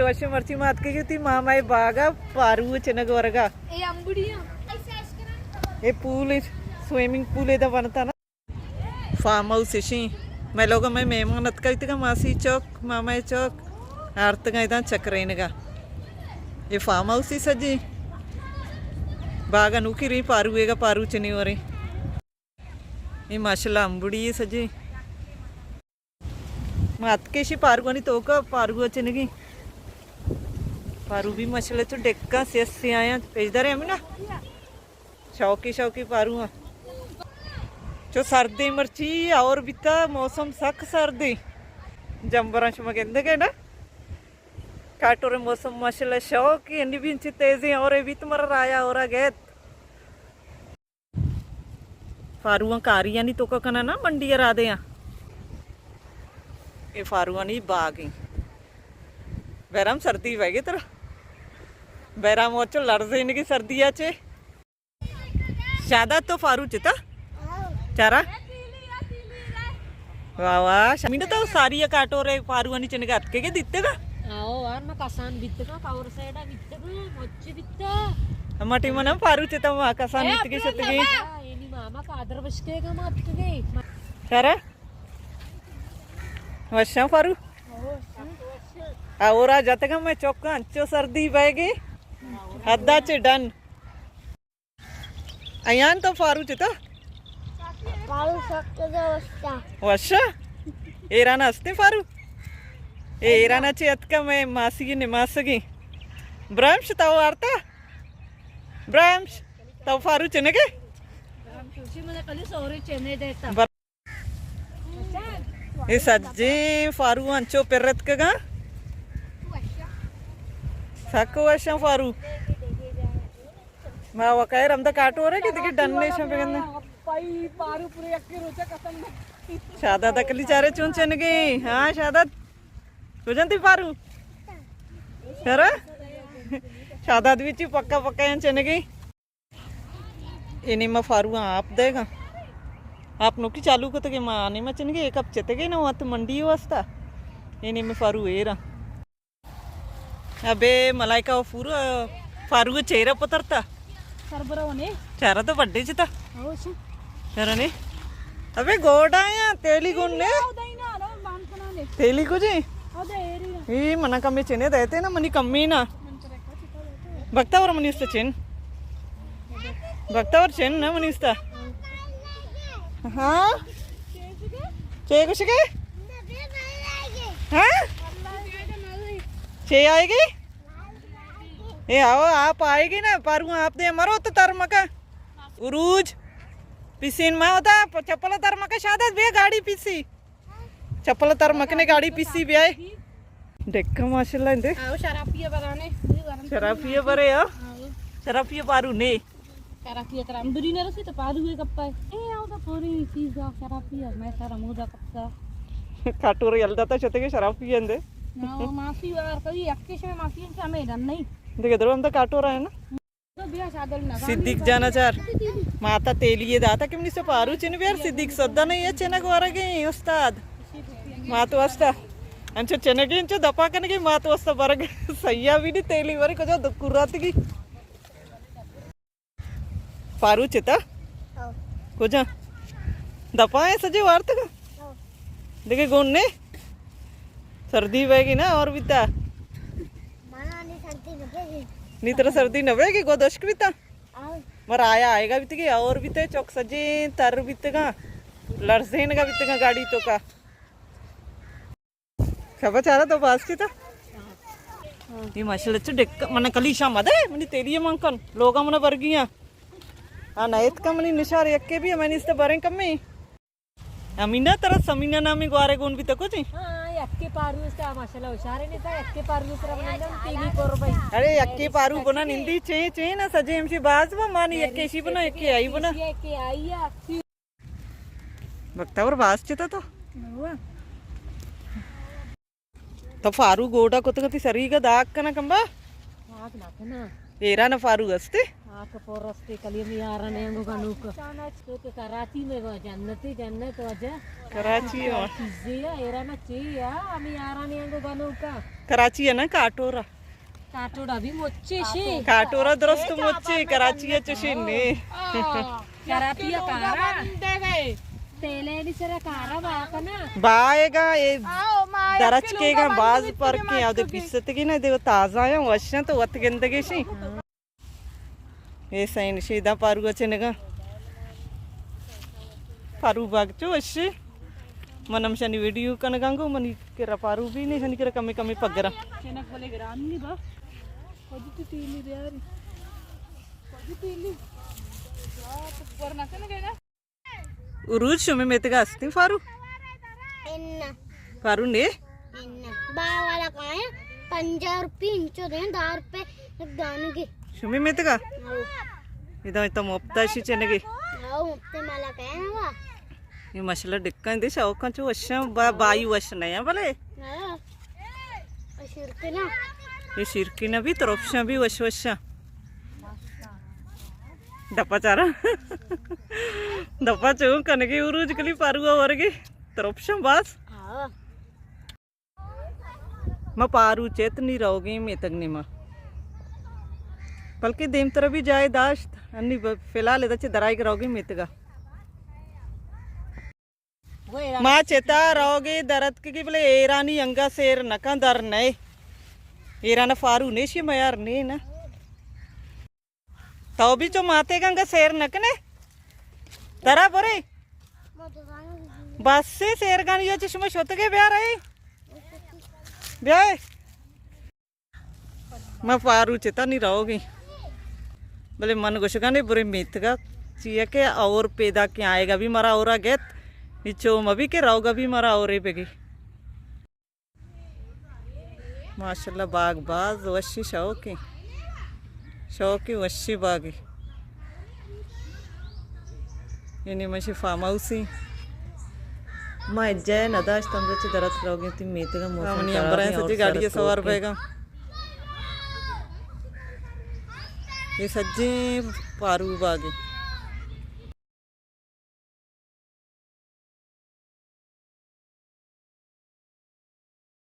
وشیں، مرچی ما اتکگیں وتی مامائے باگا پارو چنگ ورگا۔ اے امبڑیاں۔ اے پول، سوئمنگ پول ادا بنتا نا۔ فارم ہاؤس اشیں۔ مئے لوگا مئے مہمان اتکا بیتگا، ماسی چوک، مامائے چوک، آرتگا ادا چکرینگا۔ اے فارم ہاؤس ای سجی۔ باگا نوکی ریں پاروئے گا، پارو چنی وریں۔ اے ماشاءاللہ امبڑی اے سجی۔ ما اتکیں اشی پاروانی توکا، پارو چنگی۔ پارو بھی ماشاءاللہ چو ڈکاں سیاہ سیاہ آیاں۔ پیش دارے ہمیں نا۔ شوقی شوقی پارو آں۔ چو سردی مرچی اور بیتا، موسم سک سردی۔ جمبراں شما گندگے نا۔ کاٹورے موسم ماشاءاللہ شوقی، انی بھی انچی تیزی اور بیت مر رایا اور گیت۔ فاروان کاریانی توکا کناں نا، منڈی ء را دیاں۔ اے فاروانی باگ ایں۔ بہرام سردی بئیگے ترا۔ بہرام وچو لرزینگی سردی ء چے۔ شاداد تو فارو چتا؟ چارا؟ واہ واہ، شمینہ تو ساری ء کاٹورے فاروانی چنگا اتکگے دیتگا؟ آؤ، آر ما کسان بیتگا، کور سیڈا بیتگا، مچ بیتا۔ ہما ٹیم نا فارو چتا ما کسان اے بیتگے عبداللہ شتگے۔ بابا، اینی ماما قادر بشکے گا ما اتکگے۔ چارا؟ وشاں فارو؟ آؤ، وشاں۔ آ، اورا جتگا میں چوکاں، انچو سردی بئیگے۔ حدا چے ڈن۔ ایان تو فارو چتا؟ فارو سک وشا۔ وشا؟ ایران ہستے فارو؟ اے ایران چے اتکا میں ماسی نماسگی۔ برمش تو آرتا؟ برمش تو فارو چنگے؟ برمش اسی من کلی سورے چنے دیتا۔ بر-، اے سجیں فارو انچو پر اتکگاں۔ سک وشاں فارو۔ ما وقیر ہمدا کاٹورے کہ دگہ ڈنے شاں بگندے۔ پائی پارو پورے یکے روچا قسم نہ۔ شاداد اکلی چارے چون چنگے۔ ہاں شاداد۔ کجن تی پارو؟ ہرا؟ شاداد وچی پکا پکا ہیں چنگے۔ اے نیمہ فارو آپ دے گا۔ آپ نوکی چالو کتگے ما نیمہ چنگے ایک اپ چتگے نا وت منڈی واسطہ۔ اے نیمہ فارو ایرا۔ ابے ملائکہ و فورو، فاروق چہرہ پترتا۔ سربرا ونے۔ چہرہ تو بڈے چتا۔ اوش۔ چہرہ نے۔ ابے گوڈا یا تیلی گون نے۔ تیلی کو جی۔ اے منا کمی چنے دیتے نا، منی کمی نا۔ بکتا اور منی است چن۔ بکتا اور چن نا منی است۔ ہاں۔ چے گوشگے؟ ہاں؟ چے آئے گی؟ اے آؤ، آپ آئے گی نا، پارو آپ دے مرو تو تر مکا۔ عروج، پیسین ما ہوتا، پ-، چپل تر مکا شادت بے گاڑی پیسی۔ چپل تر مکنے گاڑی پیسی بیائے۔ ڈکا ماشاءاللہ اندے۔ آؤ، شرابی ہے برانے۔ شرابی ہے برے، ہاں؟ آؤ۔ شرابی ہے پارو نے۔ شرابی ہے ترا امبری نہ رسی تو پارو ہے کپا ہے۔ اے آؤ تو پوری چیز دا شرابی ہے، میں سارا مودا کپتا۔ کاٹورے یلدا تا شتے کے شرابی ہے اندے۔ نا، وہ ماسی وار کبھی اکیش میں ماسی ہمیں ڈن نہیں۔ دیکھے درو ہم تو کاٹورا ہے نا۔ صدیق جانا چار۔ ماتا تیلی داتا کہ منی سے پارو چن بیار، صدیق سودا نہیں ہے، چنگ ورگے استاد۔ مات واسطہ۔ انچو چنگے انچو دپا کنگے مات واسطہ برگ۔ سیا بھی نہیں تیلی ورے کجا دکرات کی۔ پارو چتا؟ ہاں۔ کجا؟ دپا ہے سجے وارتگا؟ ہاں۔ دیکھے گون نے؟ سردی بہ گی نا اور بیتا۔ منا نی سردی نہ بہ گی۔ نی ترا سردی نہ بہ گی، گو دشک بیتا؟ آؤ۔ مر آیا آئے گا بیتگی اور بیتے چوک سجے تر بیتگا۔ لرزین گا بیتگا گاڑی تو کا۔ شابا چارا تو باز چتا؟ یہ ماشاءاللہ چو ڈک من کلی شام دے منی تیلی من کن لوگا من برگیاں۔ ہاں نہ اتکا منی نشار یکے بھی منی است بریں کمی۔ امینا ترا سمینا نامی گوارے گون بیتا کچھ؟ ہاں، یکے پارو است، ماشاءاللہ ہوشارے نیتا، یکے پارو است، تیلی پر بھائی۔ ارے یکے پارو بنا نندی چے چے نا سجے ہمشی باز با مانی یکے شی بنا یکے آئی بنا۔ یکے آئی ہے۔ بختاور باز چتا تو؟ تو فارو گوڈا کتگ تی سریگا داگ کنا کمبا؟ داگ نہ کنا۔ ایران فارو استے؟ آ کہ پورستے کلی ہمے یارانی انگو گنوک۔ تو کہ کراچی میں وہ جنتی جنت وجہ۔ کراچی ہے۔ چیزے ہے، ایران چی ہے، ہمے یارانی انگو گنوک۔ کراچی ہے نا، کاٹورا۔ کاٹورا بھی مچے شے۔ کاٹورا درست مچے، کراچی ہے چشی نے۔ کراچی ہے کارا۔ تیلے نی سرا کارا باکنا۔ بائے گا، اے درچکے گا، باز پر کے آو دے پیستگی نا، دے تازہ ہیں، وشن تو وت گندگی شی۔ اے سین شیداں پارو ءَ چنگاں۔ پارو باگ چو وشی۔ من ہم شنی ویڈیو کنگاں گو، منی کرا پارو بھی نہیں، شنی کرا کمی کمی پگرا۔ چنک بلے گران نہیں با۔ کدی تو تیلی دیاری۔ کدی تیلی۔ ورنہ کنگے نا۔ عروج شمے میتگا ہستیں فارو؟ اناں۔ فارو نے؟ اناں۔ با والا کائیں، پنجاہ روپی انچو دیں، دہ روپے یک دانگے۔ شمے میتگا؟ ہاؤ۔ ادا تو مفتا شی چنگے؟ ہاؤ، مفتے مالا کائیں وا۔ یہ ماشاءاللہ ڈکاں دے شوقاں چو وشاں، با-، بائی وش نہیں ہے بلے۔ ہاؤ۔ شیرکنا۔ یہ شیرکنا بھی، ترپشاں بھی وش وشاں۔ دپا چارا۔ دپا چون کنگی عروج کلی پارو ورگی۔ ترپشاں باز۔ ہاں۔ ما پارو چیت نی روگیں میتگ نیما۔ بلکہ دیمتر بھی جائے داشت۔ انی ب-، فی الحال ادا چہ درائے روگیں میتگا۔ ما چتا روگے در اتکگی بلے ایرانی انگا سیر نکن در نئے۔ ایران فارو نیشی میار نے نا۔ تو بھی چو ماتے گنگا سیر نکنے۔ ترا برے۔ بس سے سیر گانی چشمہ شتگے بیا رہی۔ بیا۔ ما پارو چتا نی روگی۔ بلے من گوشگانے برے میتگا چیا کہ اور پیدا کہ آئے گا بھی مرا اورا گیت۔ نی چو مبی کہ روگا بھی مرا اورے بگی۔ ماشاءاللہ باغ باز وشی شوقی۔ شوقی وشی باغی۔ یعنی مشی فارم ہاؤسی۔ ما اجائے نداشت ہم چہ درت روگیں تھی میتگا موسم ہاں، منی خراب امبرائیں ہے اور سجی گاڑی سوار بیگا۔ یہ سجی پارو باغی۔